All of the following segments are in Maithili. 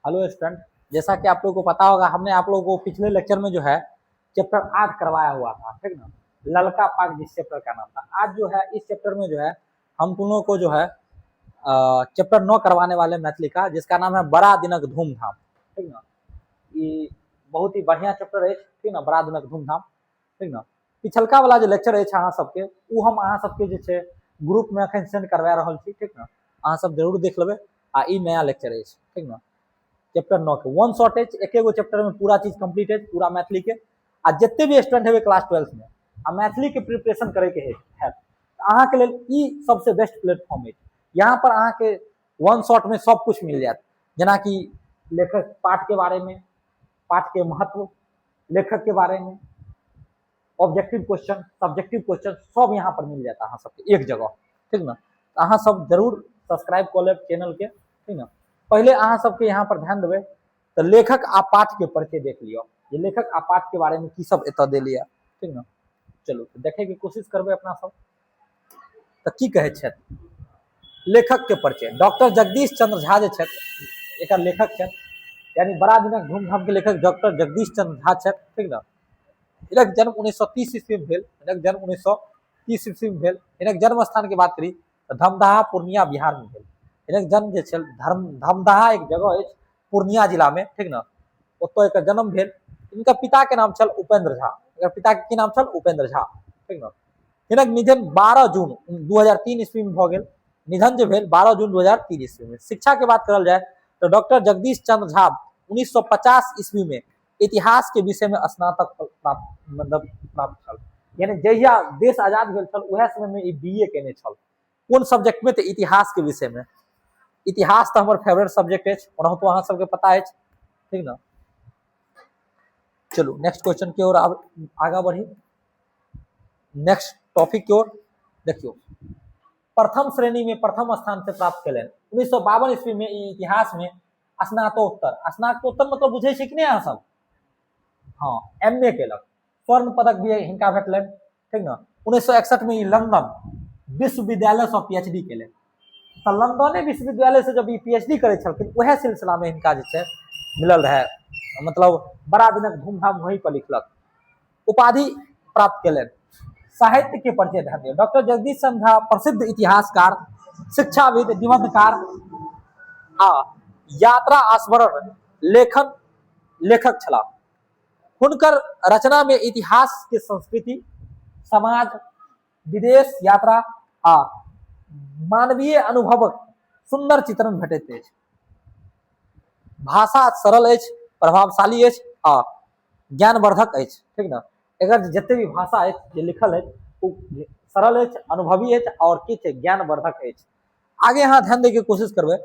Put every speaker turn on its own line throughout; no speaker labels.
हेलो स्टूडेंट, जैसा कि आप लोगों को पता होगा, हमने आप लोगों को पिछले लेक्चर में जो है चैप्टर 8 करवाया हुआ था, ठीक ना। ललका पाग जिस चैप्टर का नाम था। आज जो है इस चैप्टर में जो है हम तुम लोगों को जो है चैप्टर 9 करवाने वाले मैथिली का, जिसका नाम है बड़ा दिनक धूमधाम, ठीक ना। ई बहुत ही बढ़िया चैप्टर है, ठीक ना, बड़ा दिनक धूमधाम, ठीक ना। पिछलका वाला जो लेक्चर अछि अहाँ सबके, उ हम अहाँ सबके जे छै ग्रुप में अखन सेंड करवा रहल छी, ठीक ना। अहाँ सब जरूर देख लेबै। आ ई नया लेक्चर अछि, ठीक ना, चैप्टर 9 के वन शॉट अछि, एके गो चैप्टर में पूरा चीज कंप्लीट अछि, पूरा मैथिली के। आ जते भी स्टूडेंट हेबै क्लास 12 में आ मैथिली के प्रिपरेशन करे के हैत, अहाँ के लेल ई सबसे बेस्ट प्लेटफॉर्म अछि। यहाँ पर अहाँ के वन शॉट में सब कुछ मिल जायत, जेनाकि लेखक पाठ के बारे में, पाठ के महत्व, लेखक के बारे में, ऑब्जेक्टिव क्वेश्चन, सब्जेक्टिव क्वेश्चन, सब यहाँ पर मिल जाता अहाँ सबके एक जगह, ठीक ना। तो अहाँ सब जरूर सब्सक्राइब कऽ लेब चैनल के, ठीक ना। पहले अहाँ सबके यहाँ पर ध्यान देबै तऽ लेखक आ पाठ के परिचय देख लिअ, जे लेखक आ पाठ के बारे में की सब एतऽ देलियै, ठीक ना। चलू तऽ देखे के कोशिश करबै अपना सब। तऽ की कहै छथि लेखक के परिचय। डॉक्टर जगदीश चंद्र झा जे छथि एकर लेखक छथि, यानी बड़ा दिनक धूमधाम के लेखक डॉक्टर जगदीश चंद्र झा छथि, ठीक ना। हिनक जन्म 1930 ईस्वी में भेल, हिनक जन्म 1930 ईस्वी में भेल। हिनक जन्म स्थान के बात करी तऽ धमदाहा पूर्णिया बिहार में भेल। हिनक जन्म जे छल धमदाहा एक जगह अछि पूर्णिया जिला में, ठीक ना, ओतऽ एकर जन्म भेल। हिनकर पिता के नाम छल उपेंद्र झा, हिनकर पिता के की नाम छल? उपेंद्र झा, ठीक ना। हिनक निधन 12 जून 2003 ईस्वी में भऽ गेल। निधन जे भेल 12 जून 2003 ईस्वी में। शिक्षा के बात करल जाय तऽ डॉक्टर जगदीश चंद्र झा 1950 ईस्वी में इतिहास के विषय में स्नातक प्राप्त, मतलब प्राप्त छल। यानी जहिया देश आजाद भेल छल उएह समय में ई बी ए केने छल। कोन सब्जेक्ट में? तऽ इतिहास के विषय में। इतिहास तऽ हमर फेवरेट सब्जेक्ट अछि, ओनाहितो अहाँ सबके पता अछि, ठीक ना। चलू नेक्स्ट क्वेश्चन के ओर आब आगा बढ़ी, नेक्स्ट टॉपिक के ओर। देखियौ, प्रथम श्रेणी में प्रथम स्थान से प्राप्त केलनि 1952 ईस्वी में ई इतिहास में स्नातकोत्तर, स्नातकोत्तर मतलब बुझै छै कि नहि अहाँ सब? हाँ, एम ए केलक, स्वर्ण पदक भी हिनका भेटलनि, ठीक ना। 1961 में ई लंदन विश्वविद्यालय से पी एच डी केलनि। तऽ लंदने विश्वविद्यालय से जब ई पी एच डी करै छलखिन उएह सिलसिला में हिनका जे छै मिलल रहै, मतलब बड़ा दिनक धूमधाम वहीं पर लिखलक, उपाधि प्राप्त केलनि। साहित्य के परिचय ध्यान दियौ। डॉक्टर जगदीश चंद्र झा प्रसिद्ध इतिहासकार, शिक्षाविद, निबंधकार आ यात्रा स्मरण लेखक छलाह। हुनकर रचना में इतिहास के संस्कृति, समाज, विदेश यात्रा आ मानवीय अनुभवक सुंदर चित्रण भेटैत अछि। भाषा सरल अछि, प्रभावशाली अछि आ ज्ञानवर्धक अछि, ठीक ना। एकर जते भी भाषा अछि जे लिखल अछि ओ सरल अछि, अनुभवी अछि और की छै, ज्ञानवर्धक अछि। आगे अहाँ ध्यान दैके कोशिश करबै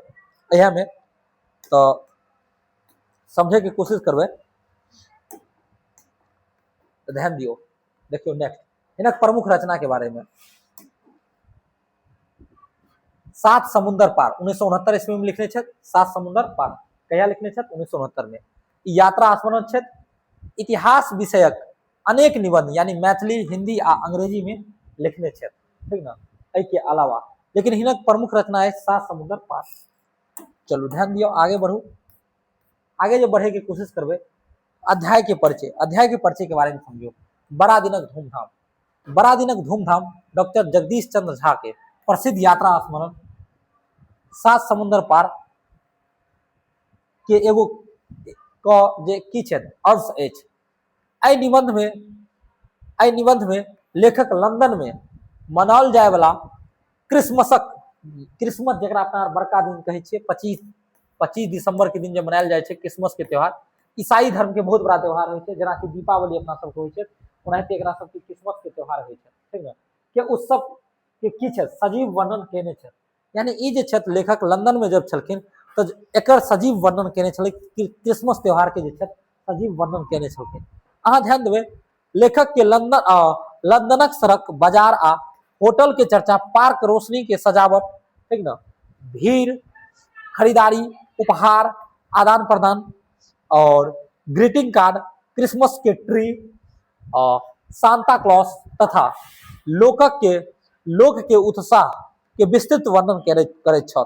इएहमे, तऽ समझैके कोशिश करबै, तऽ ध्यान दियौ। देखियौ नेक्स्ट हिनक प्रमुख रचना के बारे में। सात समुंदर पार 1969 ईस्वी में लिखने छथि। सात समुंदर पार कहिया लिखने छथि? 1969 में। ई यात्रा स्मरण छथि। इतिहास विषयक अनेक निबंध यानी मैथिली, हिंदी आ अंग्रेजी में लिखने छथि, ठीक ना। एहि के अलावा लेकिन हिनक प्रमुख रचना है सात समुंदर पार। चलू ध्यान दियौ, आगे बढ़ू। आगे जे बढ़े के कोशिश करबै, अध्याय के परिचय, अध्याय के परिचय के बारे में समझो। बड़ा दिनक धूमधाम, बड़ा दिनक धूमधाम डॉक्टर जगदीश चंद्र झा के प्रसिद्ध यात्रा स्मरण सात समुंदर पार के एगो क जे की छथि अंश अछि। एहि निबंध में लेखक लंदन में मनाओल जाय वाला क्रिसमसक, क्रिसमस जकरा अपना बड़का दिन कहै छियै, 25 दिसंबर के दिन जे मनायल जाइ छै क्रिसमस के त्योहार, ईसाई धर्म के बहुत बड़ा त्योहार होइ छै। जेनाकि दीपावली अपना सबके होइ छै, ओनाहिते एकरा सबके क्रिसमस के त्योहार होइ छै, ठीक ने। के उत्सव के की छै सजीव वर्णन केने छै। यानी ई जे छथि लेखक लंदन में जब छलखिन तऽ एकर सजीव वर्णन केने छलै, क्रिसमस त्योहार के जे छथि सजीव वर्णन केने छलखिन। अहाँ ध्यान देबै, लेखक के लंदनक सड़क, बाजार आ होटल के चर्चा, पार्क, रोशनी के सजावट, ठीक ना, भीड़, खरीदारी, उपहार आदान प्रदान और ग्रीटिंग कार्ड, क्रिसमस के ट्री, सांता क्लॉस तथा लोक के उत्साह के विस्तृत वर्णन करैत छथि।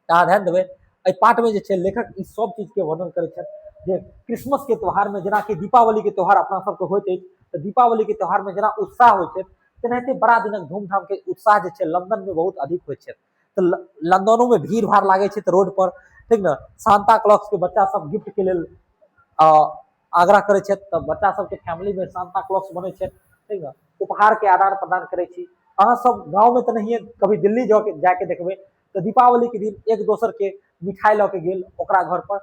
अहाँ ध्यान देबै, एहि पाठमे जे छै लेखक ई सब चीजके वर्णन करै छथि जे क्रिसमस के त्योहारमे जेनाकि दीपावलीके त्योहार अपना सबके होइत अछि, तऽ दीपावलीके त्योहारमे जेना उत्साह होइ छै, तेनाहिते बड़ा दिनक धूमधामके उत्साह जे छै लंदनमे बहुत अधिक होइ छै। तऽ लंदनोमे भीड़ भाड़ लागै छै तऽ रोड पर, ठीक ने, सांता क्लॉस के बच्चा सब गिफ्ट के लेल आग्रह करै छथि, तऽ बच्चा सबके फैमिलीमे सांता क्लॉस बनै छथि, ठीक ने, उपहारके आदान प्रदान करै छी। अहाँ सब गाँवमे तऽ नहिए, कभी दिल्ली जाके देखबै तऽ दीपावलीके दिन एक दोसरके मिठाइ लऽ के गेल ओकरा घर पर,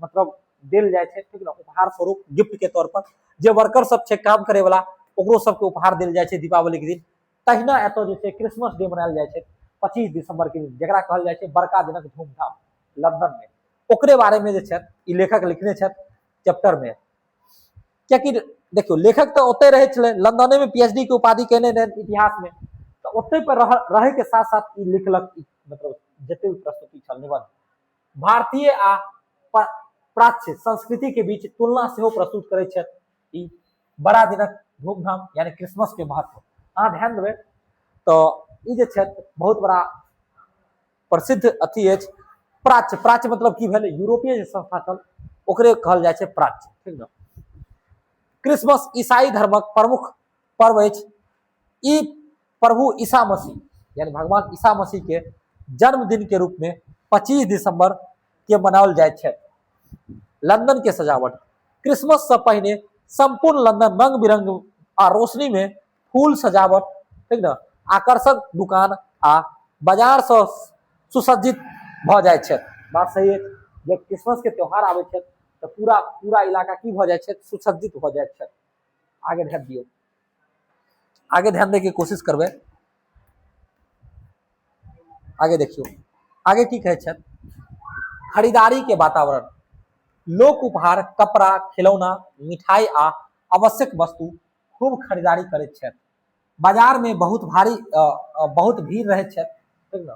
मतलब देल जाइ छै, ठीक ने, उपहार स्वरूप गिफ्ट के तौर पर। जे वर्कर सब छै काम करे वाला, ओकरो सबके उपहार देल जाइ छै दीपावली के दिन। तहिना एतऽ जे छै क्रिसमस डे मनायल जाइ छै 25 दिसंबर के दिन, जकरा कहल जाइ छै बड़का दिनक धूमधाम लंदन में। ओकरे बारे में जे छथि ई लेखक लिखने छथि चैप्टर में। कियाकि देखियौ लेखक तऽ ओतहि रहै छलै, लंदने में पीएचडी के उपाधि केने रहै इतिहास में, तऽ ओतहि पर रहै के साथ साथ ई लिखलक, मतलब जते भी प्रस्तुति छल निबंध। भारतीय आ प्राच्य संस्कृति के बीच तुलना सेहो प्रस्तुत करै छथि ई बड़ा दिनक धूमधाम यानी क्रिसमस के महत्व। अहाँ ध्यान देबै तऽ ई जे छथि बहुत बड़ा प्रसिद्ध अथी अछि प्राच्य। प्राच्य मतलब की भेलै? यूरोपीय जे संस्था छल ओकरे कहल जाइ छै प्राच्य, ठीक ने। क्रिसमस ईसाई धर्मक प्रमुख पर्व अछि। ई प्रभु ईसा मसीह यानी भगवान ईसा मसीह के जन्मदिन के रूप में 25 दिसंबर के मनाओल जाइत छै। लंदन के सजावट क्रिसमस से पहिने संपूर्ण लंदन रंग बिरंग आ रोशनी में फूल सजावट, ठीक ने, आकर्षक दुकान आ बाजार से सुसज्जित भऽ जाइ छै। बात सही है, जब क्रिसमस के त्योहार आबै छै तऽ पूरा पूरा इलाका की भऽ जाइ छै? सुसज्जित भऽ जाइ छै। आगे ध्यान दियौ, आगे ध्यान दै के कोशिश करबै। आगे देखियौ आगे की कहै छथि। खरीदारी के वातावरण, लोक उपहार, कपड़ा, खिलौना, मिठाई आ आवश्यक वस्तु खूब खरीदारी करैत छथि। बाजार में बहुत भारी बहुत भीड़ रहैत छथि, ठीक ने।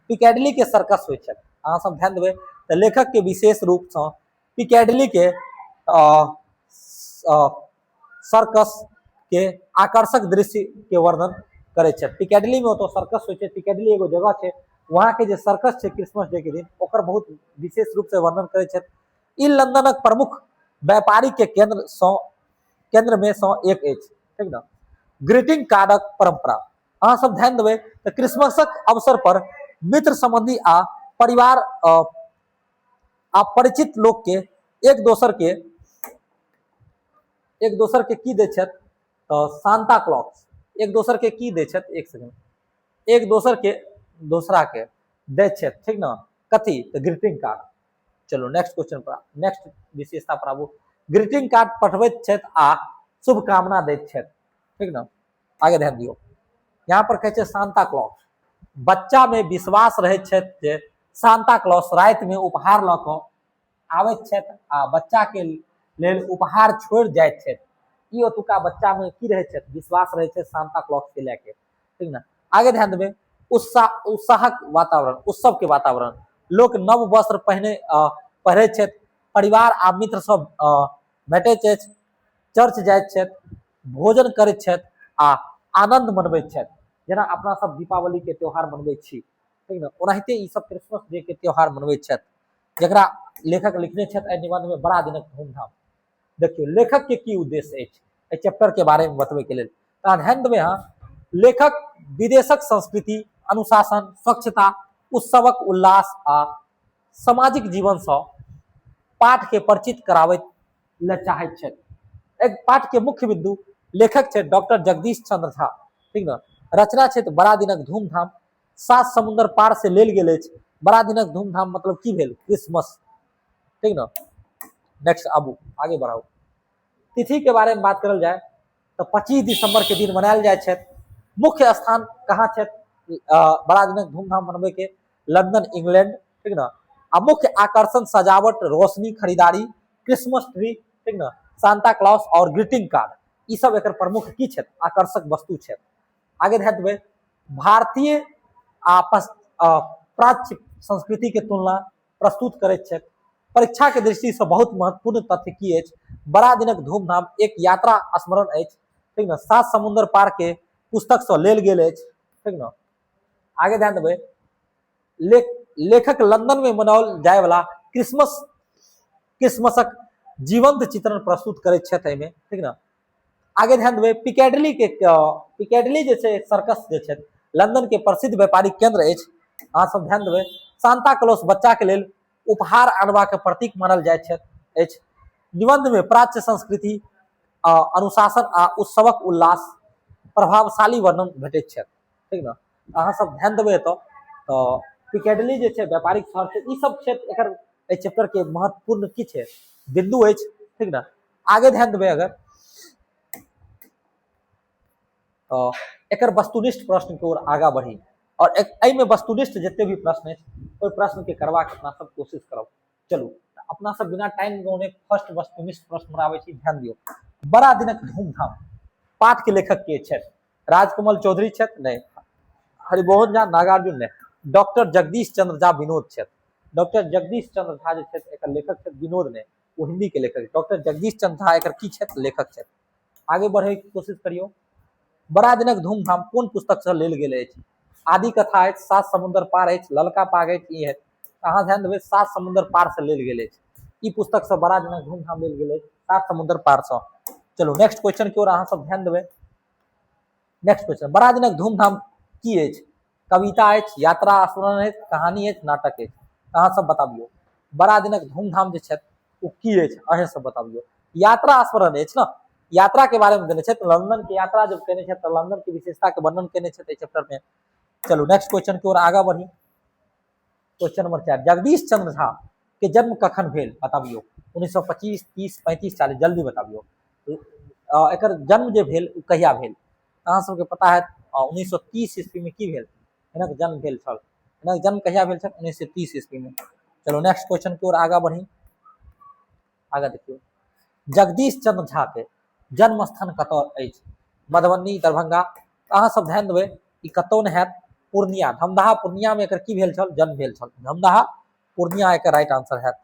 पिकैडली के सर्कस होइ छथि। अहाँ सब ध्यान देबै तऽ लेखक के विशेष रूप सँ पिकैडली के सर्कस के आकर्षक दृश्य के वर्णन करै छथि। पिकैडली में ओतऽ सर्कस होइ छै, पिकैडली एगो जगह छै, वहाँ के जे सर्कस छै क्रिसमस डे के दिन, ओकर बहुत विशेष रूप से वर्णन करै छथि। ई लंदनक प्रमुख व्यापारी के केंद्र में सँ एक अछि, ठीक ने। ग्रीटिंग कार्डक परंपरा, अहाँ सब ध्यान देबै तऽ क्रिसमसक अवसर पर मित्र संबंधी आ परिवार आ परिचित लोक के एक दोसर के की दै छथि? तऽ सांता क्लॉस एक दोसर के की दै छथि? एक सेकेंड, एक दोसर के दोसरा के दै छथि, ठीक ने, कथी? तऽ ग्रीटिंग कार्ड। चलो नेक्स्ट क्वेश्चन पर, नेक्स्ट विशेषता पर आबू। ग्रीटिंग कार्ड पठबैत छथि आ शुभकामना दैत छथि, ठीक ने। आगे ध्यान दियौ, यहाँ पर कहै छै सांता क्लॉस, बच्चा में विश्वास रहै छथि जे सांता क्लॉस राति में उपहार लऽ कऽ आबैत छथि आ बच्चा के लेल उपहार छोड़ि जाइत छथि। ई ओतुका बच्चा में की रहै छथि? विश्वास रहै छै सांता क्लॉस के लए के, ठीक ने। आगे ध्यान देबै, उत्साहक वातावरण, उत्सव के वातावरण, लोक नव वस्त्र पहिरै छथि, परिवार आ मित्र सब भेटैत अछि, चर्च जाइत छथि, भोजन करैत छथि आ आनंद मनबैत छथि। जेना अपना सब दीपावली के त्योहार मनबै छी, ठीक ने, ओनाहिते ई सब क्रिसमस डे के त्योहार मनबै छथि, जकरा लेखक लिखने छथि एहि निबंध में बड़ा दिनक धूमधाम। देखियौ लेखक के की उद्देश्य अछि एहि चैप्टर के बारे में बतबै के लेल, तऽ ध्यान देबै अहाँ। लेखक विदेशक संस्कृति, अनुशासन, स्वच्छता, उत्सवक उल्लास आ सामाजिक जीवन सँ पाठ के परिचित कराबैत ले चाहैत छथि। एक पाठ के मुख्य बिंदु लेखक छथि डॉक्टर जगदीश चंद्र झा, ठीक ने। रचना छथि बड़ा दिनक धूमधाम, सात समुद्र पार से लेल गेल अछि। बड़ा दिनक धूमधाम मतलब की भेल? क्रिसमस, ठीक ने। नेक्स्ट आबू, आगे बढ़ाऊ। तिथि के बारे में बात करल जाए तो 25 दिसंबर के दिन मनायल जाय छै। मुख्य स्थान कहाँ छै बड़ा दिनक धूमधाम मनबै के? लंदन, इंग्लैंड, ठीक ने। आ मुख्य आकर्षण सजावट, रोशनी, खरीदारी, क्रिसमस ट्री, ठीक ने, सांता क्लॉस और ग्रीटिंग कार्ड, ई सब एकर प्रमुख की छै? आकर्षक वस्तु छै। आगे ध्यान देबै, भारतीय आ प्राच्य संस्कृति के तुलना प्रस्तुत करैत छथि। परीक्षा के दृष्टि से बहुत महत्वपूर्ण तथ्य की अछि? बड़ा दिनक धूमधाम एक यात्रा स्मरण अछि, ठीक ने, सात समुद्र पार के पुस्तक से लेल गेल अछि, ठीक ने। आगे ध्यान देबै, लेखक लंदन में मनाओल जाय वाला क्रिसमस क्रिसमसक जीवंत चित्रण प्रस्तुत करैत छथि एहिमे, ठीक ने। आगे ध्यान देबै, पिकैडली के पिकैडली जे छै सर्कस जे छै लंदन के प्रसिद्ध व्यापारिक केंद्र अछि। अहाँ सब ध्यान देबै, सांता क्लॉस बच्चा के लेल उपहार आनबाक प्रतीक मानल जाइत अछि। निबंध में प्राच्य संस्कृति, अनुशासन आ उत्सवक उल्लास प्रभावशाली वर्णन भेटैत छथि, ठीक ने। अहाँ सब ध्यान देबै एतऽ तऽ पिकैडली जे छै व्यापारिक शहर छै, ई सब क्षेत्र एकर एहि चैप्टर के महत्वपूर्ण की छै बिंदु अछि, ठीक ने। आगे ध्यान देबै अगर तऽ एकर वस्तुनिष्ठ प्रश्न के ओर आगा बढ़ी और एहिमे वस्तुनिष्ठ जते भी प्रश्न अछि ओहि प्रश्न के करबाक अपना सब कोशिश करब। चलू अपना सब बिना टाइम गौने फर्स्ट वस्तुनिष्ठ प्रश्न पर आबै छी। ध्यान दियौ, बड़ा दिनक धूमधाम पाठ के लेखक के छथि? राजकमल चौधरी छथि? नहि। हरिमोहन झा, नागार्जुन? नहि। डॉक्टर जगदीश चंद्र झा विनोद छथि। डॉक्टर जगदीश चंद्र झा जे छथि एकर लेखक छथि, विनोद नहि, ओ हिंदी के लेखक। डॉक्टर जगदीश चंद्र झा एकर की छथि? लेखक छथि। आगे बढ़े के कोशिश करियौ। बड़ा दिनक धूमधाम कोन पुस्तक से लेल गेल अछि? आदि कथा अछि, सात समुद्र पार अछि, ललका पाग अछि, ई है। अहाँ ध्यान देबै, सात समुद्र पार से लेल गेल अछि। ई पुस्तक से बड़ा दिनक धूमधाम लेल गेल अछि सात समुद्र पार से। चलू नेक्स्ट क्वेश्चन की ओर अहाँ सब ध्यान देबै। नेक्स्ट क्वेश्चन, बड़ा दिनक धूमधाम की अछि? कविता अछि, यात्रा स्मरण अछि, कहानी अछि, नाटक अछि। अहाँ सब बताबियौ बड़ा दिनक धूमधाम जे छथि ओ की अछि, अहें सब बताबियौ। यात्रा स्मरण अछि ने, यात्रा के बारे में देने छथि, लंदन के यात्रा जब केने छथि तऽ लंदन के विशेषता के वर्णन केने छथि एहि चैप्टर में। चलू नेक्स्ट क्वेश्चन की ओर आगा बढ़ी। क्वेश्चन नंबर 4, जगदीश चंद्र झा के जन्म कखन भेल बताबियौ? 1925, 30, 35, 40, जल्दी बताबियौ। एकर जन्म जे भेल ओ कहिया भेल? अहाँ सबके पता हैत 1930 ईस्वी में की भेल, हिनक जन्म भेल छल। हिनक जन्म कहिया भेल छल? 1930 ईस्वी में। चलो नेक्स्ट क्वेश्चन की ओर आगा बढ़ी। आगा देखियौ, जगदीश चंद्र झा के जन्म स्थान कतऽ अछि? मधुबनी, दरभंगा। अहाँ सब ध्यान देबै, ई कतौ नहि हैत, पूर्णिया, धमदाहा पूर्णिया में एकर की भेल छल? जन्म भेल छल। धमदाहा पूर्णिया एकर राइट आंसर हैत।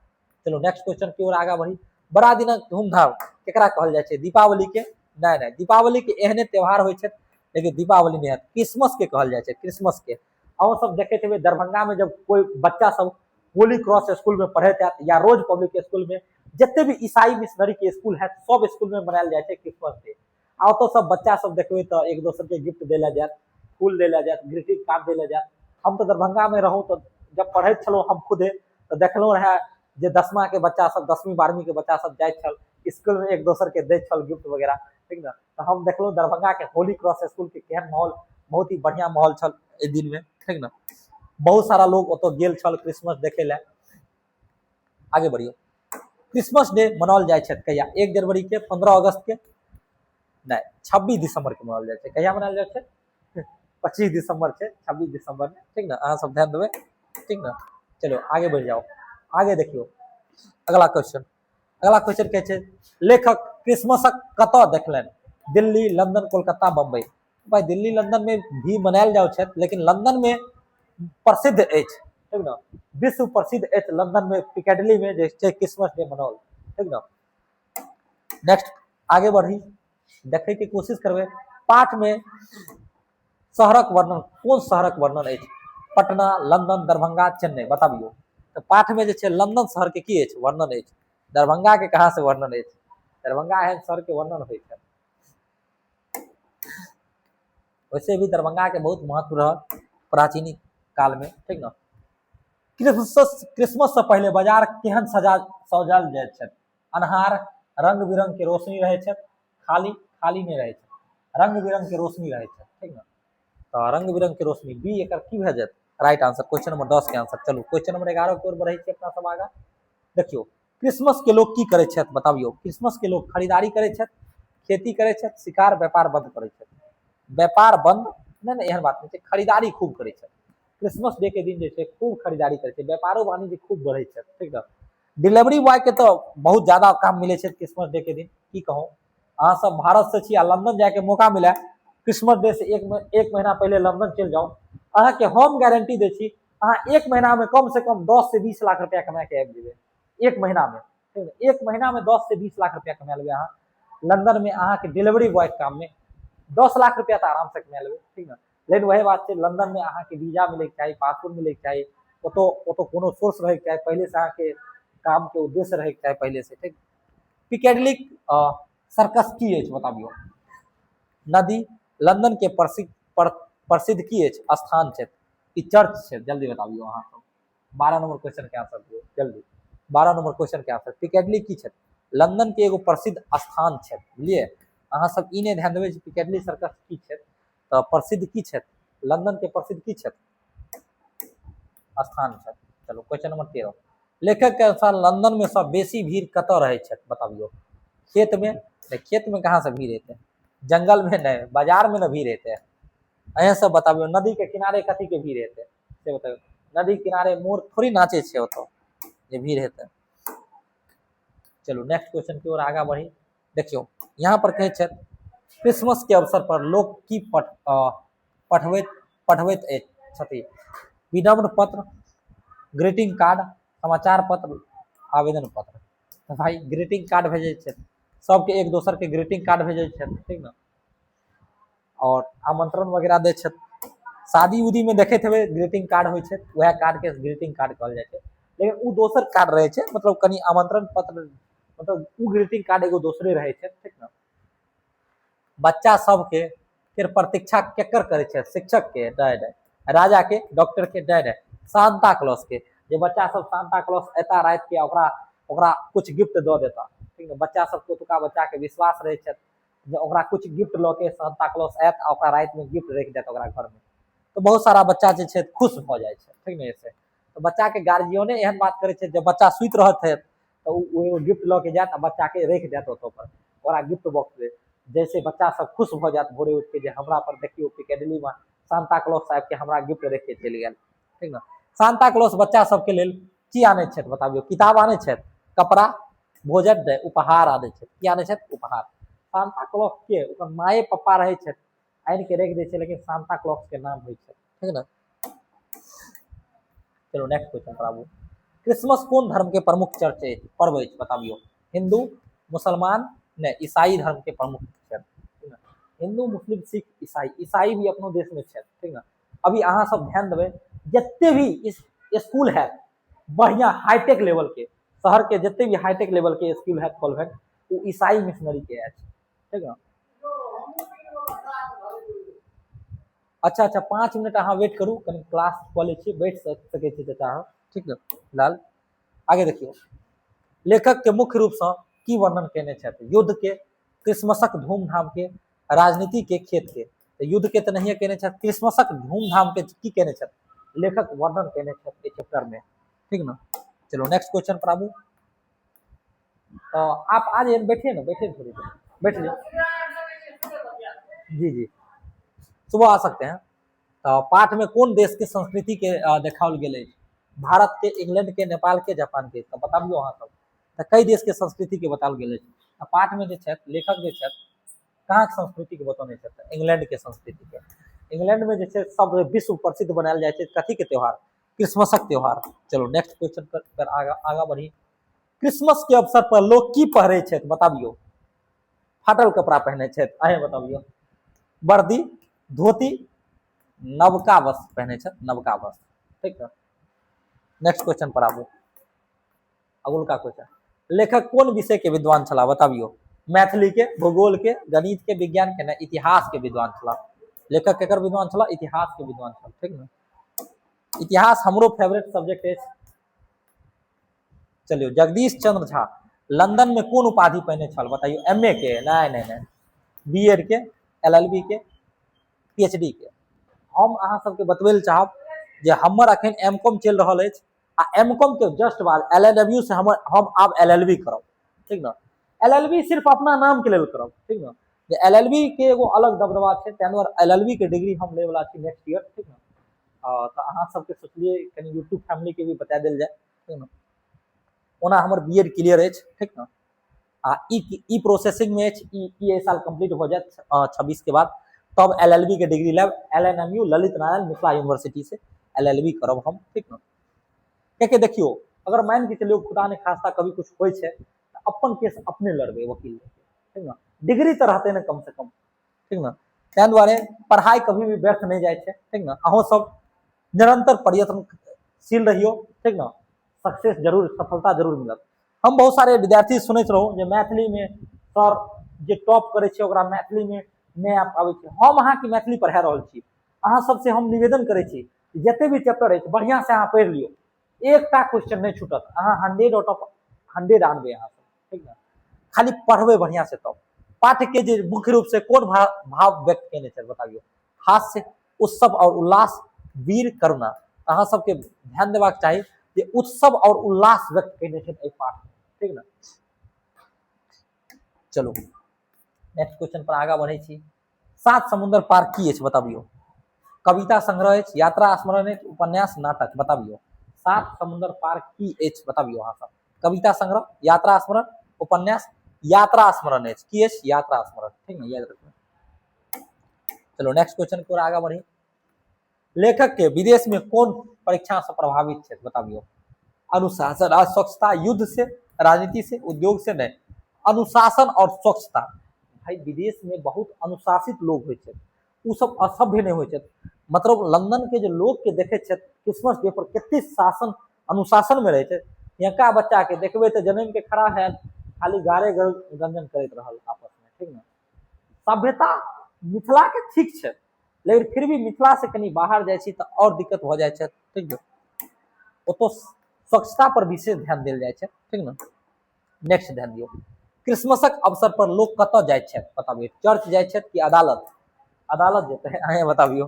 चलो नेक्स्ट क्वेश्चन की ओर आगा बढ़ी। बड़ा दिनक धूमधाम केकरा कहल जाइ छै? दीपावली के? नहि नहि, दीपावली के एहने त्योहार होइ छै लेकिन दीपावली नहि हैत। क्रिसमस के कहल जाइ छै, क्रिसमस के। अहूँ सब देखैत हेबै दरभंगा में जब कोई बच्चा सब होली क्रॉस स्कूल में पढ़ैत हैत या रोज पब्लिक स्कूल में, जते भी ईसाई मिशनरी के स्कूल हैत सब स्कूल में मनायल जाइ छै क्रिसमस डे। आ ओतऽ सब बच्चा सब देखबै तऽ एक दोसर के गिफ्ट दै लए जायत, फूल दै लए जायत, ग्रीटिंग कार्ड दै लए जायत। हम तऽ दरभंगा में रहूँ तऽ जब पढ़ैत छलहुँ हम खुदे तऽ देखलहुँ रहए जे दसमा के बच्चा सब, 10वीं 12वीं के बच्चा सब जाइत छल स्कूल में, एक दोसर के दैत छल गिफ्ट वगैरह, ठीक ने। तऽ हम देखलहुँ दरभंगा के होली क्रॉस स्कूल के केहन माहौल, बहुत ही बढ़िया माहौल छल एहि दिन में, ठीक ने। बहुत सारा लोग ओतऽ गेल छल क्रिसमस देखे लए। आगे बढ़ियौ, क्रिसमस डे मनाओल जाइ छै कहिया? 1 जनवरी के, 15 अगस्त के? नहि, 26 दिसंबर के मनाओल जाइ छै। कहिया मनाओल जाइ छै? 25 दिसंबर छै, 26 दिसंबर में, ठीक ने। अहाँ सब ध्यान देबै, ठीक ने। चलो आगे बढ़ि जाओ, आगे देखियौ अगला क्वेश्चन। अगला क्वेश्चन कहै छै लेखक क्रिसमसक कतऽ देखलनि? दिल्ली, लंदन, कोलकाता, बम्बई। भाई दिल्ली लंदन में भी मनायल जाइत छथि लेकिन लंदन में प्रसिद्ध अछि, ठीक ने, विश्व प्रसिद्ध अछि लंदन में पिकैडली में जे छै क्रिसमस डे मनाओल, ठीक ने। नेक्स्ट आगे बढ़ी, देखे के कोशिश करबै। पाठ में शहरक वर्णन, कोन शहरक वर्णन अछि? पटना, लंदन, दरभंगा, चेन्नई, बताबियौ। तऽ पाठ में जे छै लंदन शहर के की अछि? वर्णन अछि। दरभंगा के कहाँ से वर्णन अछि? दरभंगा एहन शहर के वर्णन होइ छै। वैसे भी दरभंगा के बहुत महत्व रहल प्राचीन काल में, ठीक ने। क्रिसमस, क्रिसमस से पहले बाजार केहन सजा सजायल जाइत छथि? अन्हार, रंग बिरंग के रोशनी रहै छै, खाली खाली नहि रहै छै, रंग बिरंग के रोशनी रहै छै, ठीक ने। तऽ रंग बिरंग के रोशनी बी एकर की भए जायत? राइट आंसर, क्वेश्चन नंबर 10 के आंसर। चलू क्वेश्चन नंबर 11 के ओर बढ़ै छी अपना सब आगा। देखियौ क्रिसमस के लोग की करै छथि बताबियौ। क्रिसमस के लोग खरीदारी करै छथि, खेती करै छथि, शिकार व्यापार बंद करै छथि। व्यापार बंद नहि नहि, एहन बात नहि छै, खरीदारी खूब करै छथि। क्रिसमस डे के दिन जे छै खूब खरीदारी करै छै, व्यापारो वाणिज्य खूब बढ़ै छै, ठीक ने। डिलीवरी बॉय के तऽ बहुत ज्यादा काम मिलै छै क्रिसमस डे के दिन, की कहूँ। अहाँ सब भारत से छी आ लंदन जायके मौका मिले क्रिसमस डे से एक महीना पहले लंदन चलि जाउ, अहाँके हम गारंटी दै छी अहाँ एक महीना में कम से कम 10 से 20 लाख रुपया कमा के आबि जेबै। एक महीना में, ठीक ने, एक महीना में 10 से 20 लाख रुपया कमा लेबै अहाँ लंदन में। अहाँके डिलीवरी बॉय के काम में 10 लाख रुपया तऽ आराम से कमा लेबै, ठीक ने। लेकिन वही बात छै, लंदन में अहाँके वीजा मिलैके चाही, पासपोर्ट मिलैके चाही, ओतऽ ओतऽ कोनो सोर्स रहैके चाही पहिलेसँ, अहाँके कामके उद्देश्य रहैके चाही पहिलेसँ, ठीक। पिकेडलिक सर्कस की अछि बताबियौ। नदी लंदन के प्रसिद्ध प्रसिद्ध की अछि स्थान छै ई चर्च छै, जल्दी बताबियौ अहाँ सब। 12 नंबर क्वेश्चन के आंसर दियौ जल्दी। 12 नंबर क्वेश्चन के आंसर, पिकेडली की छै? लंदन के एगो प्रसिद्ध स्थान छै, बुझलियै। अहाँ सब ई नहि ध्यान देबै जे पिकेडली सर्कस की छै, तऽ प्रसिद्ध की छै, लंदन के प्रसिद्ध की छै स्थान छै। चलू क्वेश्चन नंबर 13, लेखक के अनुसार लंदन में सब बेसी भीड़ कतऽ रहै छै बताबियौ। खेत में? नहीं, खेत में कहाँ से भीड़ हेतै, जंगल में नहीं, बाजार में न भीड़ हेतै। अहें सब बताबियौ नदी के किनारे कथी के भीड़ हेतै से बताबियौ। नदी के किनारे मोर थोड़ी नाचे छै ओतऽ जे भीड़ हेतै। चलू नेक्स्ट क्वेश्चन की ओर आगा बढ़ी। देखियौ यहाँ पर कहै छथि क्रिसमस के अवसर पर लोक की पठबैत पठबैत छथि? विनम्र पत्र, ग्रीटिंग कार्ड, समाचार पत्र, आवेदन पत्र। तऽ भाई ग्रीटिंग कार्ड भेजै छथि सबके, एक दोसर के ग्रीटिंग कार्ड भेजै छथि, ठीक ने, और आमंत्रण वगैरह दै छथि। शादी उदी में देखैत हेबै ग्रीटिंग कार्ड होइ छै, वएह कार्ड के ग्रीटिंग कार्ड कहल जाइ छै, लेकिन उ दोसर कार्ड रहै छै, मतलब कनि आमंत्रण पत्र, मतलब उ ग्रीटिंग कार्ड एगो दोसरे रहै छै, ठीक ने। बच्चा सबके केर प्रतीक्षा केकर करै छै? शिक्षक के? नहि नहि। राजा के? डॉक्टर के? नहि नहि, सांता क्लॉस के। जे बच्चा सब सांता क्लॉस एता राति के ओकरा ओकरा कुछ गिफ्ट दऽ देता, ठीक ने। बच्चा सबके ओतुका बच्चा के विश्वास रहै छै जे ओकरा कुछ गिफ्ट लऽ के सांता क्लॉस आयत आ ओकरा राति में गिफ्ट राखि देत ओकरा घर में, तऽ बहुत सारा बच्चा जे छै खुश भऽ जाइ छै, ठीक ने। एहिसे तऽ बच्चा के गार्जियने एहन बात करै छै, जब बच्चा सुति रहत है तऽ ओ एगो गिफ्ट लऽ के जायत आ बच्चा के राखि देत ओतऽ पर ओकरा गिफ्ट बॉक्स में, जैसे बच्चा सब खुश भऽ जायत भोरे उठि के जे हमरा पर देखियौ पिकेडली में सांता क्लॉस साहब के हमरा गिफ्ट राखि के चलि गेल, ठीक ने। सांता क्लॉस बच्चा सबके लेल की आनै छथि बताबियौ? किताब आनै छथि, कपड़ा, भोजन, नहि, उपहार आनै छथि। की आनै छथि? उपहार। सांता क्लॉस के ओकर माये पप्पा रहै छथि, आनि के राखि दै छै, लेकिन सांता क्लॉस के नाम होइ छै, ठीक ने। चलो नेक्स्ट क्वेश्चन पर आबू। क्रिसमस कोन धर्म के प्रमुख चर्च अछि, पर्व अछि बताबियौ? हिंदू, मुसलमान, नहि, ईसाई धर्म के प्रमुख छथि, ठीक ने। हिंदू, मुस्लिम, सिख, ईसाई, ईसाई भी अपनो देश में छथि, ठीक ने। अभी अहाँ सब ध्यान देबै जते भी स्कूल है बढ़िया हाईटेक लेवल के, शहर के जते भी हाईटेक लेवल के स्कूल है कॉन्वेंट, वो ईसाई मिशनरी के अछि, ठीक ने। अच्छा अच्छा, 5 मिनट अहाँ वेट करू, कनि क्लास कऽ लै छी, बैठ सकै छी चाचा अहाँ, ठीक ने। फिलहाल आगे देखियौ, लेखक के मुख्य रूप से की वर्णन केने छथि? युद्ध के, क्रिसमसक धूमधाम के, राजनीति के, खेत के। तऽ युद्ध के तऽ नहिए केने छथि, क्रिसमसक धूमधाम के की केने छथि लेखक? वर्णन केने छथि एहि चैप्टर में, ठीक ने। चलो नेक्स्ट क्वेश्चन पर आबू। तो आप आ जाइए, बैठिए ना, बैठिए थोड़ी देर बैठ लीजिए। जी जी, सुबह आ सकते हैं। तो पाठ में कौन देश के संस्कृति के देखाओल गेल अछि? भारत के, इंग्लैंड के, नेपाल के, जापान के। तो बताबियौ अहाँ सब, तऽ कई देश के संस्कृति के बताओल गेल अछि? तऽ पाठ में जे छथि लेखक जे छथि कहाँ के संस्कृति के बतौने छथि? इंग्लैंड के संस्कृति के। इंग्लैंड में जे छै सब विश्व प्रसिद्ध बनायल जाइ छै कथी के त्योहार? क्रिसमसक त्योहार। चलो नेक्स्ट क्वेश्चन पर आगा आगा बढ़ी। क्रिसमस के अवसर पर लोग की पहिरे छथि बताबियौ? फाटल कपड़ा पहने छथि, अहें बताबियौ। वर्दी, धोती, नवका वस्त्र पहने छथि, नवका वस्त्र, ठीक है। नेक्स्ट क्वेश्चन पर आबू। अगुलका क्वेश्चन, लेखक कोन विषय के विद्वान छलाह बताबियौ? मैथिली के, भूगोल के, गणित के, विज्ञान के, ने इतिहास के विद्वान छलाह। लेखक केकर विद्वान छलाह? इतिहास के विद्वान छलाह, ठीक ने। इतिहास हमरो फेवरेट सब्जेक्ट अछि। चलियो, जगदीश चंद्र झा लंदन में कोन उपाधि पहिने छल बताइयो? एम ए के? नहीं नहीं नहीं, बी एड के, एल एल बी के, पी एच डी के। हम अहाँ सबके बतबै लए चाहब जे हमर अखन एम कॉम चलि रहल अछि आ एम कॉम के जस्ट बाद एल एल डब्ल्यू से हम आब एल एल बी करब, ठीक ने। एल एल बी सिर्फ अपना नाम के लेल करब, ठीक ने। जे एल एल बी के एगो अलग दबदबा छै, ताहि दुआरे एल एल बी के डिग्री हम लैवला छी नेक्स्ट ईयर, ठीक ने। तऽ अहाँ सबके सोचलियै कनि यूट्यूब फैमिली के भी बता देल जाय, ठीक ने। ओना हमर बी एड क्लियर अछि, ठीक ने, आ ई प्रोसेसिंग में अछि, ई एहि साल कंप्लीट हो जायत 26 के बाद, तब एल एल बी के डिग्री लेब, L N M U Lalit Narayan Mithila university से एल एल बी करब हम, ठीक ने। कियाकि देखियौ, अगर मान के चलियौ खुदा ने खास्ता कभी कुछ होइ छै तऽ अपन केस अपने लड़बै वकील लेके, ठीक ने। डिग्री तऽ रहतै ने कम से कम, ठीक ने। ताहि दुआरे पढ़ाइ कभी भी व्यर्थ नहि जाइ छै, ठीक ने। अहूँ सब निरंतर प्रयत्न प्रयत्नशील रहियौ, ठीक ने? सक्सेस जरूर, सफलता जरूर मिलत। हम बहुत सारे विद्यार्थी सुनैत रहू जे मैथिलीमे सर जे टॉप करै छै ओकरा मैथिलीमे नहि आबि पाबै छै। हम अहाँके मैथिली पढ़ा रहल छी। अहाँ सबसे हम निवेदन करै छी, जते भी चैप्टर अछि बढ़िआँ से अहाँ पढ़ि लियौ, एकटा क्वेश्चन नहि छूटत। अहाँ 100 आउट ऑफ 100 आनबै अहाँ सब, ठीक ने? खाली पढ़बै बढ़िआँ से। तब पाठ्य के जे मुख्य रूप से कोन भाव व्यक्त केने छै, बताबियौ। हास्य, उत्सव और उल्लास, वीर, करुणा। अहाँ सबके ध्यान देबाक चाही जे उत्सव और उल्लास व्यक्त केने छै एहि पाठ में, ठीक ने? चलू, नेक्स्ट क्वेश्चन पर आगाँ बढ़ै छी। सात समुद्र पार की अछि, बताबियौ। कविता संग्रह अछि, यात्रा स्मरण अछि, उपन्यास, नाटक। बताबियौ, सात समुद्र पार की अछि, बताबियौ अहाँ सब। कविता संग्रह, यात्रा स्मरण, उपन्यास। यात्रा स्मरण अछि। की अछि? यात्रा स्मरण, ठीक ने? याद रखबै। चलो, नेक्स्ट क्वेश्चन को आगाँ बढ़ी। लेखक के विदेश में कोन परीक्षा से प्रभावित छै, बताबियौ। अनुशासन और स्वच्छता, युद्ध से, राजनीति से, उद्योग से नहीं। अनुशासन और स्वच्छता। भाई, विदेश में बहुत अनुशासित लोग होइ छै, ओ सब असभ्य नहीं होइ छै। मतलब लंदन के जे लोग के देखे छै क्रिसमस डे पर कते शासन अनुशासन में रहै छै। यहाँ बच्चा के देखबै तऽ जनम के खड़ा है, खाली गारे गंजन करैत रहल आपस में, ठीक ने? सभ्यता मिथिला के ठीक छै, लेकिन फिर भी मिथिला से कनि बाहर जाइ छी तऽ और दिक्कत भऽ जाइ छै, ठीक ने? ओतऽ स्वच्छता पर विशेष ध्यान देल जाइ छै, ठीक ने? नेक्स्ट ध्यान दियौ। क्रिसमसक अवसर पर लोग कतऽ जाइ छथि, बताबियौ। चर्च जाइ छथि कि अदालत? अदालत जेतै, अहें बताबियौ।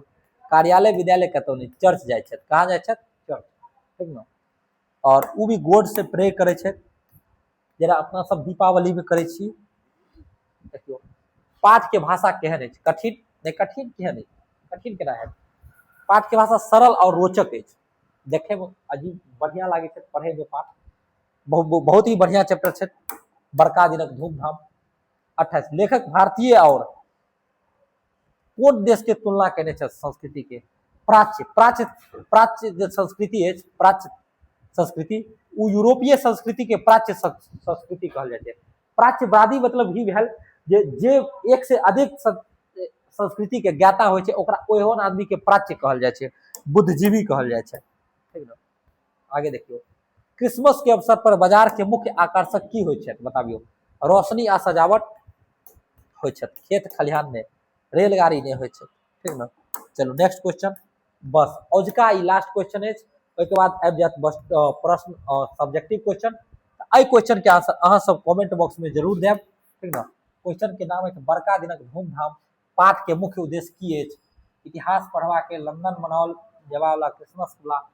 कार्यालय, विद्यालय, कतौ नहि। चर्च जाइ छथि। कहाँ जाइ छथि? चर्च, ठीक ने? और ओ भी गॉड से प्रे करै छथि, जेना अपना सब दीपावली भी करै छी। देखियौ, पाठ के भाषा केहन अछि? कठिन नहि? कठिन केहन अछि? कठिन केना हैत? पाठ के भाषा सरल और रोचक अछि। देखैमे अजीब बढ़िआँ लागै छै पढ़ैमे। पाठ बहुत बहुत ही बढ़िआँ चैप्टर छै, बड़का दिनक धूमधाम। 28, लेखक भारतीय और कोन देश के तुलना केने छथि संस्कृति के? प्राच्य। प्राच्य, प्राच्य जे संस्कृति अछि, प्राच्य संस्कृति, ओ यूरोपीय संस्कृति के प्राच्य संस्कृति कहल जाइ छै। प्राच्यवादी मतलब ही भेल जे जे एक से अधिक संस्कृति के ज्ञाता होइ छै, ओकरा ओहन आदमी के प्राच्य कहल जाइ छै, बुद्धिजीवी कहल जाइ छै, ठीक ने? आगे देखियौ। क्रिसमस के अवसर पर बाजार के मुख्य आकर्षक की होइ छै, बताबियौ। रोशनी आ सजावट होइ छै, खेत खलिहान में, रेलगाड़ी नहि होइ छै, ठीक ने? चलू, नेक्स्ट क्वेश्चन। बस औजका ई लास्ट क्वेश्चन अछि। ओहिके बाद आबि जायत बस प्रश्न, सब्जेक्टिव क्वेश्चन। एहि क्वेश्चन के आंसर अहाँ सब कमेंट बॉक्स में जरूर देब, ठीक ने? क्वेश्चन के नाम अछि बड़का दिनक धूमधाम। पाठ के मुख्य उद्देश्य की अछि? इतिहास पढ़वा के, लंदन मनाओल जायवाला क्रिसमस वाला।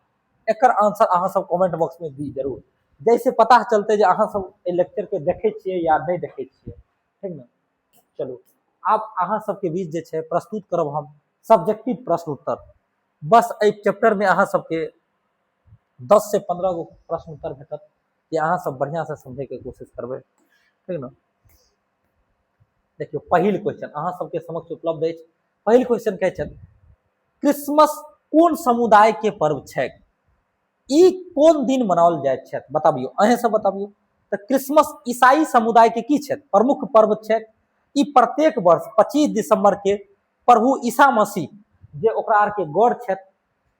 एकर आंसर अहाँ सब कमेंट बॉक्स में दी जरूर, जैसे पता चलते जे अहाँ सब एहि लेक्चर के देखै छियै या नहि देखै छियै, ठीक ने? चलू, आब अहाँ सबके बीच जे छै प्रस्तुत करब हम सब्जेक्टिव प्रश्न उत्तर। बस एहि चैप्टर में अहाँ सबके 10 से 15 गो प्रश्न उत्तर भेटत जे अहाँ सब बढ़िया से समझे के कोशिश करबै, ठीक ने? देखियौ, पहिल क्वेश्चन अहाँ सबके समक्ष उपलब्ध अछि। पहिल क्वेश्चन कहै छथि, क्रिसमस कोन समुदाय के पर्व छैक? ई कोन दिन मनाओल जाइत छथि? बताबियौ, अहें सब बताबियौ। तऽ क्रिसमस ईसाई समुदाय के की छथि? प्रमुख पर्व छैक। ई प्रत्येक वर्ष 25 दिसंबर के प्रभु ईसा मसीह, जे ओकरा आर के गौर छथि,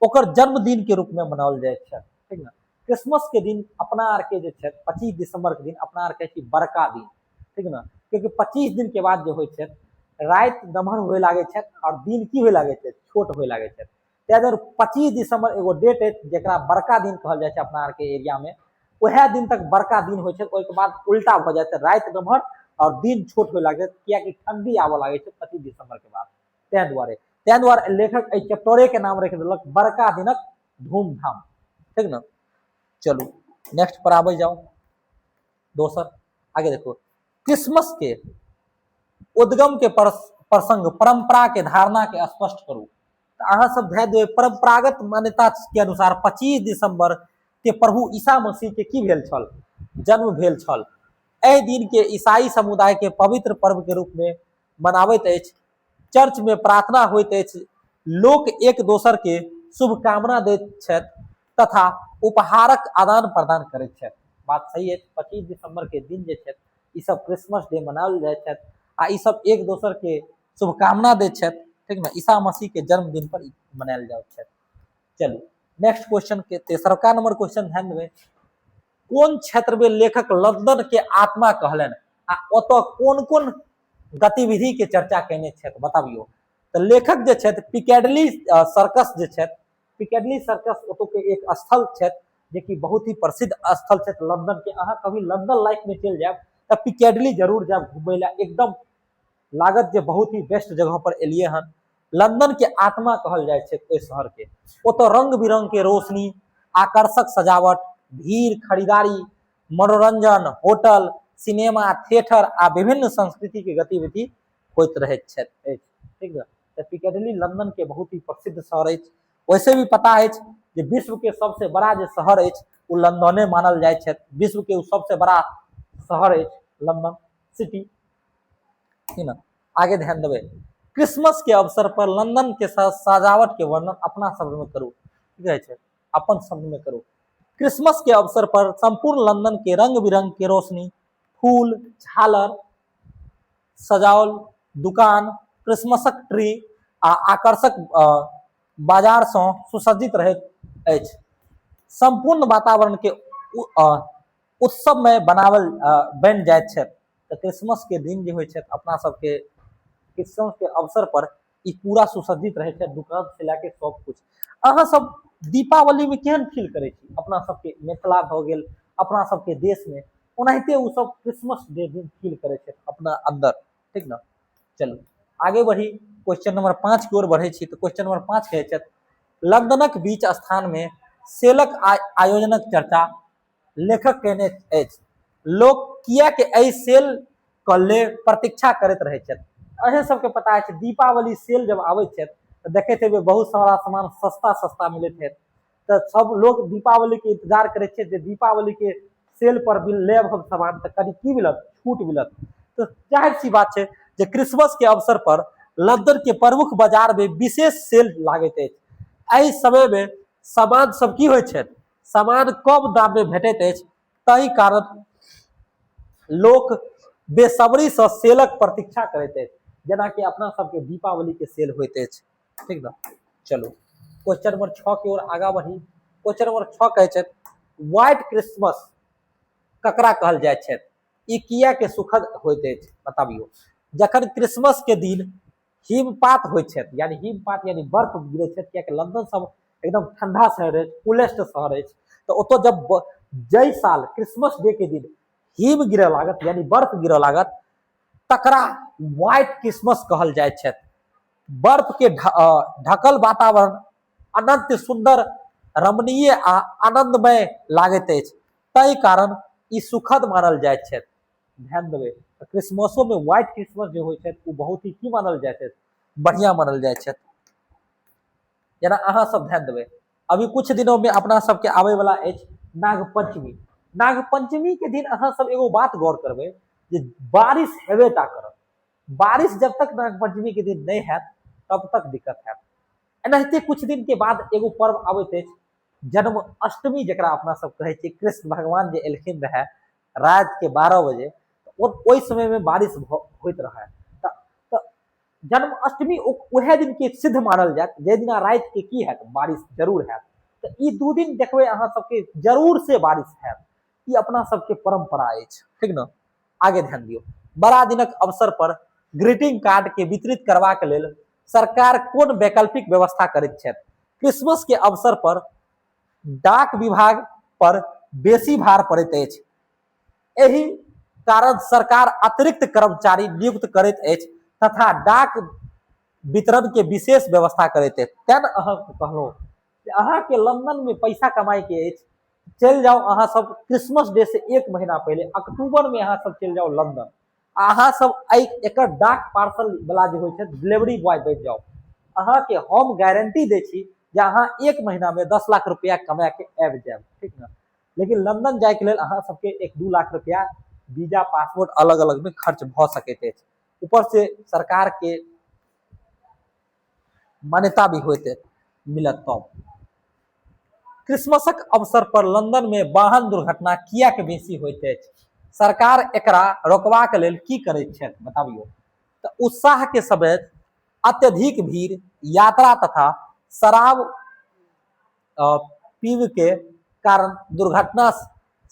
ओकर जन्मदिन के रूप में मनाओल जाइत छथि, ठीक ने? क्रिसमस के दिन अपना आर के जे छथि, 25 दिसंबर के दिन अपना आर के छी बड़का दिन, ठीक ने? क्योंकि 25 दिन के बाद जे होइ छै, राति नमहर हुए लागै छै और दिन की हुए लागै छै? छोट हुए लागै छै। ताहि दुआरे 25 दिसंबर एगो डेट अछि जकरा बड़का दिन कहल जाइ छै अपना आरके एरियामे। वएह दिन तक बड़का दिन होइ छै। ओहिके बाद उल्टा भऽ जाइ छै, राति नमहर और दिन छोट हुए लागै छै, कियाकि ठंडी आबऽ लागै छै 25 दिसंबर के बाद। ताहि दुआरे लेखक एहि चैप्टरे के नाम राखि देलक बड़का दिनक धूमधाम, ठीक ने? चलू, नेक्स्ट पर आबै जाउ। दोसर आगे देखो। क्रिसमस के उद्गम के प्रसंग परंपरा के धारणा के स्पष्ट करू। तऽ अहाँ सब ध्यान देबै, परंपरागत मान्यता के अनुसार 25 दिसंबर के प्रभु ईसा मसीह के की भेल छल? जन्म भेल छल। एहि दिन के ईसाई समुदाय के पवित्र पर्व के रूप में मनाबैत अछि। चर्च में प्रार्थना होइत अछि, लोक एक दोसर के शुभकामना दैत छथि तथा उपहारक आदान प्रदान करैत छथि। बात सही अछि। 25 दिसंबर के दिन जे छथि, ई सब क्रिसमस डे मनाओल जाइ छथि आ ई सब एक दोसर के शुभकामना दैत छथि, ठीक ने? ईसा मसीह के जन्मदिन पर ई मनायल जाइत छथि। चलू, नेक्स्ट क्वेश्चन के तेसरका नंबर क्वेश्चन ध्यान देबै। कोन क्षेत्र में लेखक लंदन के आत्मा कहलनि आ ओतऽ कोन कोन गतिविधि के चर्चा केने छथि, बताबियौ। तऽ लेखक जे छथि पिकेडली सर्कस जे छथि, पिकेडली सर्कस ओतऽ के एक स्थल छथि जेकि बहुत ही प्रसिद्ध स्थल छथि लंदन के। अहाँ कभी लंदन लाइफ में चलि जायब तऽ पिकेडली जरूर जायब घूमय लए, एकदम लागत जे बहुत ही बेस्ट जगह पर एलियै हन। लंदन के आत्मा कहल जाइ छै ओहि शहर के। ओतऽ रंग बिरंग के रोशनी, आकर्षक सजावट, भीड़, खरीदारी, मनोरंजन, होटल, सिनेमा, थिएटर आ विभिन्न संस्कृति के गतिविधि होइत रहैत छथि। ठीक ने? तऽ पिकेडली लंदन के बहुत ही प्रसिद्ध शहर अछि। वैसे भी पता अछि जे विश्व के सबसे बड़ा जे शहर अछि ओ लंदने मानल जाइ छथि। विश्व के ओ सबसे बड़ा शहर अछि लंदन सिटी। ठीक ने? आगे ध्यान देबै। क्रिसमस के अवसर पर लंदन के सजावट के वर्णन अपना शब्द में करू। की कहै छै? अपन शब्द में करू। क्रिसमस के अवसर पर संपूर्ण लंदन के रंग बिरंग के रोशनी, फूल, झालर सजाओल दुकान, क्रिसमसक ट्री आ आकर्षक बाजार सँ सुसज्जित रहैत अछि। संपूर्ण वातावरण के उत्सवमय बनावल बनि जाइत छथि। तऽ क्रिसमस के दिन जे होइ छथि अपना सबके, क्रिसमस के अवसर पर ई पूरा सुसज्जित रहै छै, दुकान से लए के सब कुछ। अहाँ सब दीपावली में केहन फील करै छी? अपना सबके मिथिला भऽ गेल, अपना सबके देश में ओनाहिते ओ सब क्रिसमस डे दिन फील करै छथि अपना अंदर। ठीक ने? चलू आगे बढ़ी, क्वेश्चन नंबर 5 की ओर बढ़ै छी। तऽ क्वेश्चन नंबर 5 कहै छथि, लंदनक बीच स्थान में सेलक आयोजनक चर्चा लेखक केने अछि। लोक किएक एहि सेल क ले प्रतीक्षा करैत रहै छथि? अहें सबके पता अछि, दीपावली सेल जब आबै छथि तऽ देखैत हेबै बहुत सारा सामान सस्ता सस्ता मिलैत हैत। तऽ सब लोग दीपावली के इंतजार करै छथि जे दीपावली के सेल पर बिल लेब हम सामान तऽ कनि की मिलत, छूट मिलत। तऽ जाहिर सी बात छै जे क्रिसमस के अवसर पर लंदन के प्रमुख बाजार में विशेष सेल लागैत अछि। एहि समय में सामान सब की होइ छथि, सामान कम दाम में भेटैत अछि, ताहि कारण लोक बेसब्री सँ सेलक प्रतीक्षा करैत अछि, जेनाकि अपना सबके दीपावली के सेल होइत अछि। ठीक ने? चलू क्वेश्चन नंबर 6 के ओर आगा बढ़ी। क्वेश्चन नंबर 6 कहै छथि, व्हाइट क्रिसमस ककरा कहल जाइत छथि? ई किया के सुखद होइत अछि, बताबियौ। जखन क्रिसमस के दिन हिमपात होइत छथि, यानी हिमपात यानी बर्फ गिरै छथि, कियाकि लंदन सब एकदम ठंडा शहर अछि, कूलेस्ट शहर अछि, तऽ ओतऽ जब जाहि साल क्रिसमस डे के दिन हिम गिरऽ लागत यानी बर्फ गिरऽ लागत, तकरा व्हाइट क्रिसमस कहल जाइत छथि। बर्फ के ढकल वातावरण अनंत सुंदर, रमणीय आ आनंदमय लागैत अछि, ताहि कारण ई सुखद मानल जाइत छथि। ध्यान देबै तऽ क्रिसमसो में व्हाइट क्रिसमस जे होइ छथि ओ बहुत ही की मानल जाइत अछि, बढ़िया मानल जाइत छथि। जेना अहाँ सब ध्यान देबै, अभी कुछ दिनों में अपना सबके आबै वाला अछि नाग पंचमी। नाग पंचमी के दिन अहाँ सब एगो बात गौर करबै जे बारिश हेबे टा करत। बारिश जब तक नाग पंचमी के दिन नहीं हैत तब तक दिक्कत हैत। एनाहिते कुछ दिन के बाद एगो पर्व आबैत अछि जन्माष्टमी, जकरा अपना सब कहै छियै। कृष्ण भगवान जे एलखिन रहए रात के 12 बजे, ओहि समय में बारिश होइत रहै। तऽ जन्माष्टमी उएह दिन के सिद्ध मानल जायत जाहि दिना राति के की हैत, बारिश जरूर हैत। तऽ ई 2 दिन देखबै अहाँ सबके जरूर से बारिश हैत। ई अपना सबके परंपरा अछि। ठीक ने? आगे ध्यान दियौ। बड़ा दिनक अवसर पर ग्रीटिंग कार्ड के वितरित करबाक लेल सरकार कोन वैकल्पिक व्यवस्था करैत छथि? क्रिसमस के अवसर पर डाक विभाग पर बेसी भार पड़ैत अछि, एहि कारण सरकार अतिरिक्त कर्मचारी नियुक्त करैत अछि तथा डाक वितरण के विशेष व्यवस्था करैत अछि। तें अहाँके कहलहुँ जे अहाँके लंदन में पैसा कमाई के अछि, चलि जाउ अहाँ सब क्रिसमस डे से 1 महीना पहले अक्टूबर में अहाँ सब चलि जाउ लंदन, आ अहाँ सब एहि एकर डाक पार्सल वाला जे होइ छै डिलीवरी बॉय बनि जाउ। अहाँके हम गारंटी दै छी जे अहाँ 1 महीना में 10 लाख रुपया कमा के आबि जायब। ठीक ने? लेकिन लंदन जायके लेल अहाँ सबके 1-2 लाख रुपया वीजा पासपोर्ट अलग अलग में खर्च भऽ सकैत अछि। ऊपर से सरकार के मान्यता भी होइत मिलत। तब क्रिसमसक अवसर पर लंदन में वाहन दुर्घटना किएक बेसी होइत अछि? सरकार एकरा रोकबाक लेल की करैत छथि, बताबियौ। तऽ उत्साह के समय अत्यधिक भीड़, यात्रा तथा शराब पीब के कारण दुर्घटना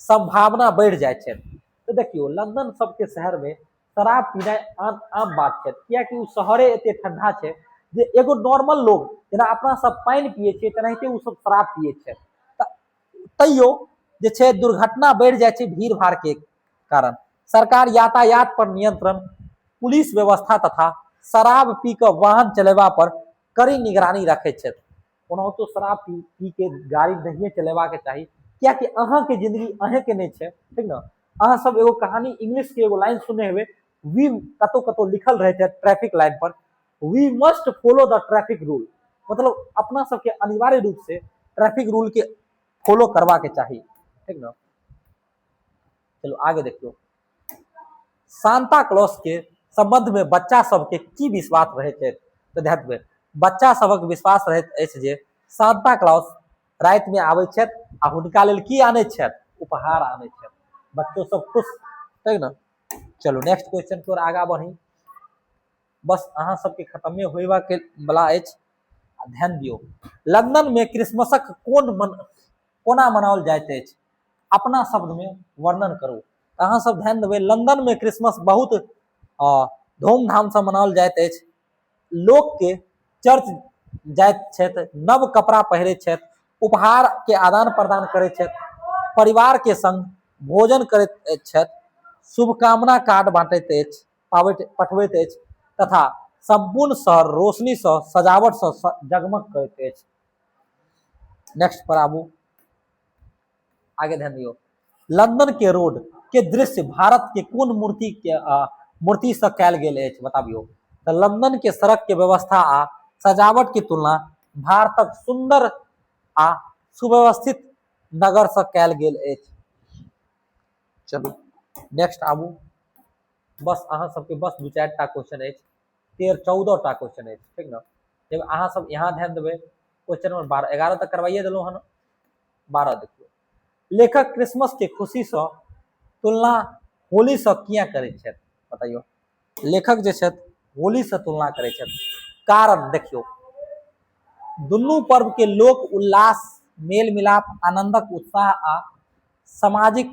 संभावना बढ़ि जाइ छै। तऽ देखियौ, लंदन सबके शहरमे शराब पीनाइ आम आम बात छै, कियाकि ओ शहरे एते ठंडा छै जे एगो नॉर्मल लोग जेना अपना सब पानि पियै छियै, तेनाहिते ओ सब शराब पियै छै। तऽ तैयो जे छै दुर्घटना बढ़ि जाइ छै भीड़ भाड़ के कारण। सरकार यातायात पर नियंत्रण, पुलिस व्यवस्था तथा शराब पी कऽ वाहन चलेबा पर कड़ी निगरानी रखै छथि। ओनाहितो शराब पी पी के गाड़ी नहिए चलेबाक चाही, कियाकि अहाँके जिंदगी अहेँके नहि छै, ठीक ने? अहाँ सब एगो कहानी, इंग्लिश के एगो लाइन सुनने हेबै, वी कतौ कतौ लिखल रहै छै traffic line per, "We must follow the traffic rule." मतलब अपना सबके अनिवार्य रूप से ट्रैफिक रूल के फॉलो करबाक चाही, ठीक ने? चलो, आगे देखियौ। सांता क्लॉस के संबंध में बच्चा सबके की विश्वास रहै छै? तऽ ध्यान देबै, बच्चा सभक विश्वास रहैत अछि जे सांता क्लॉस रातिमे आबै छथि आ हुनका लेल की आनै छथि? उपहार आनै छथि। बच्चो सब खुश, ठीक ने? चलू, नेक्स्ट क्वेश्चन के ओर आगा बढ़ी। बस अहाँ सबके खतमे होयबाक बला अछि। आ ध्यान दियौ, लंदन में क्रिसमसक कोन मन कोना मनाओल जाइत अछि? अपना शब्दमे वर्णन करू। तऽ अहाँ सब ध्यान देबै, लंदन में क्रिसमस बहुत धूमधामसँ मनाओल जाइत अछि। लोकके चर्च जाइत छथि, नव कपड़ा पहिरैत छथि, उपहार के आदान प्रदान करैत छथि, परिवार के संग भोजन करैत छथि, शुभकामना कार्ड बाँटैत अछि, पाबैत पठबैत अछि तथा सम्पूर्ण शहर रोशनीसँ, सजावटसँ जगमग करैत अछि। नेक्स्ट पर आबू, आगे ध्यान दियौ। लंदन के रोड के दृश्य भारत के कोन मूर्ति से कयल गेल अछि? बताबियौ। तऽ लंदन के सड़क के व्यवस्था आ सजावट के तुलना भारतक सुंदर आ सुव्यवस्थित नगर से कयल गेल अछि। चलू, नेक्स्ट आबू। बस अहाँ सबके बस दू चारि टा क्वेश्चन अछि, 13-14 टा क्वेश्चन अछि, ठीक ने? जब अहाँ सब यहाँ ध्यान देबै, क्वेश्चन नंबर 12, 11 तक करवाइए देलहुँ हन। 12 देखियौ, लेखक क्रिसमस के खुशीसँ तुलना होलीसँ किया करै छथि? बताइयो। लेखक जे छथि, होलीसँ तुलना करै छथि। कारण देखियौ, दुनू पर्व के लोक उल्लास, मेल मिलाप, आनंदक उत्साह आ सामाजिक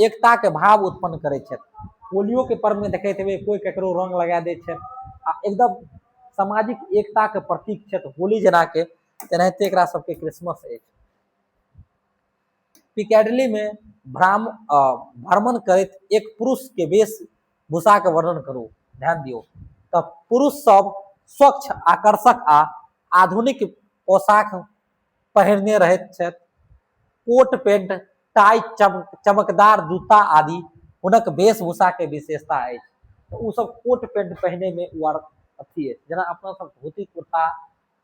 एकता के भाव उत्पन्न करै छथि। होलियो के पर्व में देखैत हेबै, कोई ककरो रंग लगा दै छै आ एकदम सामाजिक एकता के प्रतीक छथि होली जेना के, तेनाहिते एकरा सबके क्रिसमस अछि। पिकैडली में भ्रमण करैत एक पुरुष के वेशभूषा के वर्णन करू। ध्यान दियौ, तऽ पुरुष सब स्वच्छ, आकर्षक आ आधुनिक पोशाक पहिरने रहैत छथि। कोट, पेंट, टाई, चमकदार जूता आदि हुनक वेशभूषा के विशेषता अछि। तऽ ओ सब कोट पेंट पहिने में ओ आर अथी अछि। जेना अपना सब धोती कुर्ता,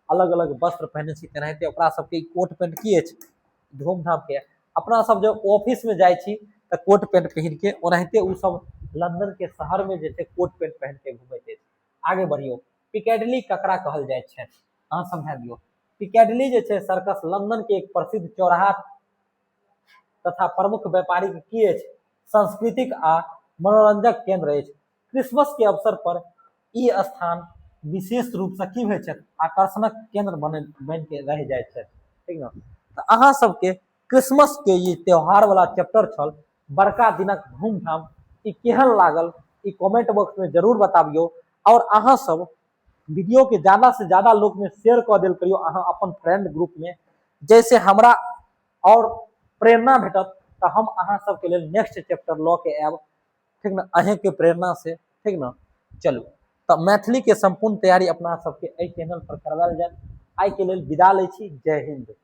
अलग अलग वस्त्र पहिने छी, तेनाहिते ओकरा सबके कोट पेंट की अछि? धूमधाम के। अपना सब जब ऑफिस में जाइ छी तऽ कोट पेंट पहिन के, ओनाहिते ओ सब लंदन के शहर में जे छै कोट पेंट पहिन के घुमैत अछि। आगे बढ़ियौ। पिकैडली ककरा कहल जाइ छै? अहाँ समझा दियौ। पिकैडली जे छै सर्कस लंदन के एक प्रसिद्ध चौराहा तथा प्रमुख व्यापारिक की अछि? सांस्कृतिक आ मनोरंजक केंद्र अछि। क्रिसमस के अवसर पर ई स्थान विशेष रूप से की होइ छै? आकर्षणक केंद्र बन बनि के रहि जाइ छै, ठीक ने? तऽ अहाँ सबके क्रिसमस के ई त्योहार वाला चैप्टर छल, बड़का दिनक धूमधाम। ई केहन लागल, ई कमेंट बॉक्स में जरूर बताबियौ और अहाँ सब वीडियो के ज्यादा से ज्यादा लोग में शेयर कऽ देल करियौ अहाँ अपन फ्रेंड ग्रुप में, जैसे हमरा और प्रेरणा भेटत तऽ हम अहाँ सबके लेल नेक्स्ट चैप्टर लऽ के आयब, ठीक ने? अहींके प्रेरणा से, ठीक ने? चलू, तऽ मैथिली के संपूर्ण तैयारी अपना सबके एहि चैनल पर करवायल जायत। आइ के लेल विदा लै छी। जय हिंद।